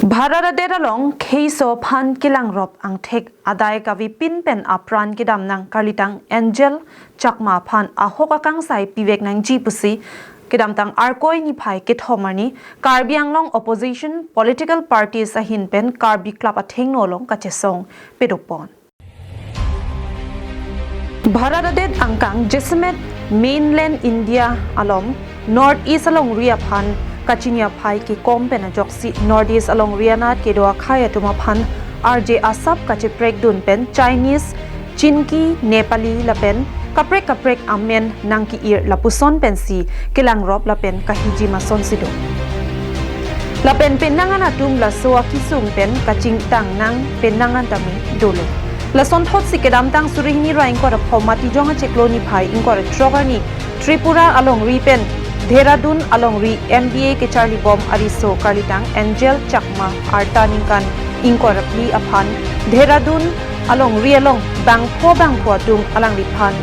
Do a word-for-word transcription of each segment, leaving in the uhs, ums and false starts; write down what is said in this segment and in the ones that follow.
Bharat adet along kheiso aphan kelangrop angthek adai kavepin pen apran kedamnang karlitang Angel Chakma aphan ahok akangsai pivek nangji pusi kedamtang Arkoi niphai kethom arni Karbi Anglong opposition political parties ahin pen Karbi Club athengno along kachesong pedopon. Bharat adet angkang jasemet mainland India along North East alongri aphan kachini aphai kekom pen ajoksi North East alongri anat kedo akhei atum aphan arje asap kacheprekdun pen Chinese, Chinki, Nepali lapen kaprek kaprek amen nangke-ir lapuson pensi kelangrop lapen kahiji masonsi do. Lapen penang an atum laso akesung pen kachingtang nang penang an tame dolo. Lasonthotsi kedamtang suri hini ra ingkoi ra pho Matijong achiklo niphai ingkoi ra throk arni Tripura alongri pen Dehradun alongri M B A kecharlibom ariso karlitang Angel Chakma arta ningkan ingkoi ra phli aphan Dehradun alongri along bangpho bangpho atum alangliphan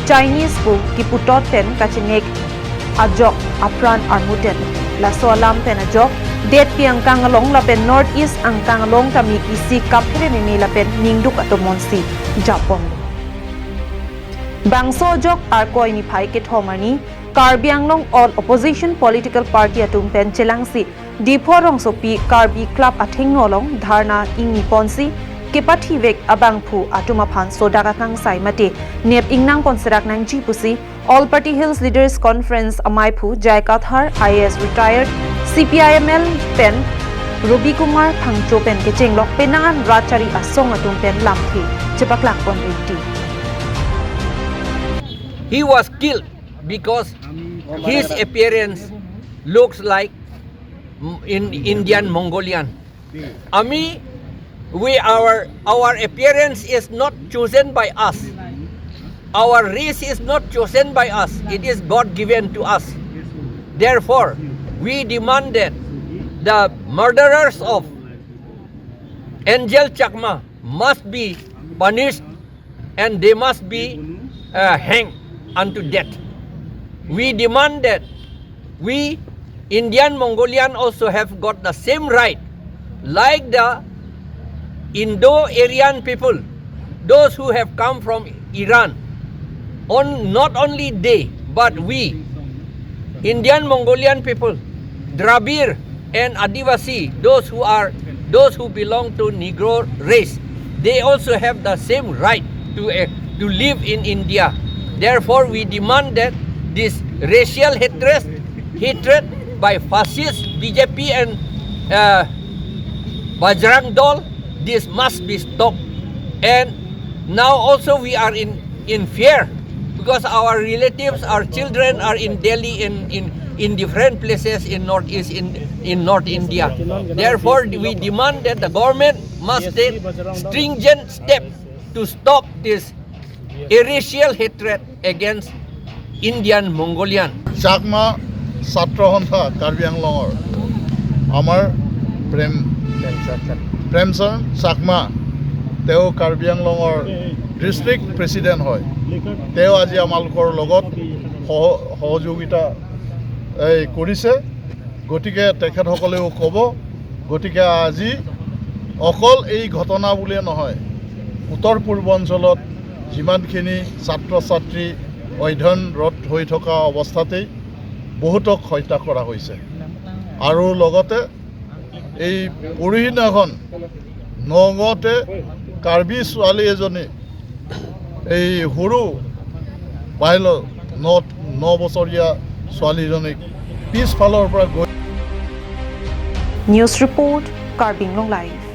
Chinese pu keputot pen kachenek ajok apran armuten. Laso alam pen ajok detpi angkang along lapen North East angkang along tame isi kaphere meme lapen ningduk atomonsi japon. Bangso ajok Arkoi niphai kethom arni Karbi Anglong all opposition political party atum pen chelangsi Diphu rongsopi Karbi Club athengno along dharna ingniponsi kepathivek abangphu atum aphan sodak akangsai mate nep ingnangpon serak nangji pusi All Party Hills Leaders Conference amaiphu Jai Kathar I A S retired, C P I M L pen Robi Kumar Phangcho pen kechenglok penang an rat chari asong atum pen lamthe chepaklangpon rinti. He was killed because his appearance looks like in Indian Mongolian. Ami, we our our appearance is not chosen by us. Our race is not chosen by us. It is God given to us. Therefore, we demand that the murderers of Angel Chakma must be punished and they must be uh, hanged unto death. We demand that we Indian Mongolian also have got the same right like the Indo-Aryan people, those who have come from Iran. On, not only they, but we Indian Mongolian people, Dravidian and Adivasi, those who are those who belong to Negro race, they also have the same right to uh, to live in India. Therefore, we demand that this racial hatred, hatred by fascist B J P and uh, Bajrang Dal, this must be stopped. And now also we are in in fear because our relatives, our children are in Delhi, in, in, in different places in Northeast, in, in North India. Therefore, we demand that the government must take stringent step to stop this racial hatred against Indian Mongolian. Chakma ছাত্ৰ সন্থা কাৰ্বি আংলঙৰ আমাৰ প্ৰেম প্ৰেমচৰণ চাকমা, তেওঁ কাৰ্বি আংলঙৰ district president হয়। তেওঁ আজি আমালোকৰ লগত সহ সহযোগিতা এই কৰিছে। গতিকে তেখেতসকলেও ক'ব। গতিকে আজি অকল এই ঘটনা বুলিয়ে নহয়, উত্তৰ পূৰ্বাঞ্চলত যিমানখিনি ছাত্ৰ ছাত্ৰী অধ্যয়নৰত হৈ থকা অৱস্থাতেই বহুতক হত্যা কৰা হৈছে। আৰু লগতে এই পৰহিদিনাখন নগাঁৱতে কাৰ্বি ছোৱালী এজনী এই সৰু বাইল ন ন বছৰীয়া ছোৱালীজনীক পিছফালৰ পৰা গৈ News report, Karbi Anglong Live.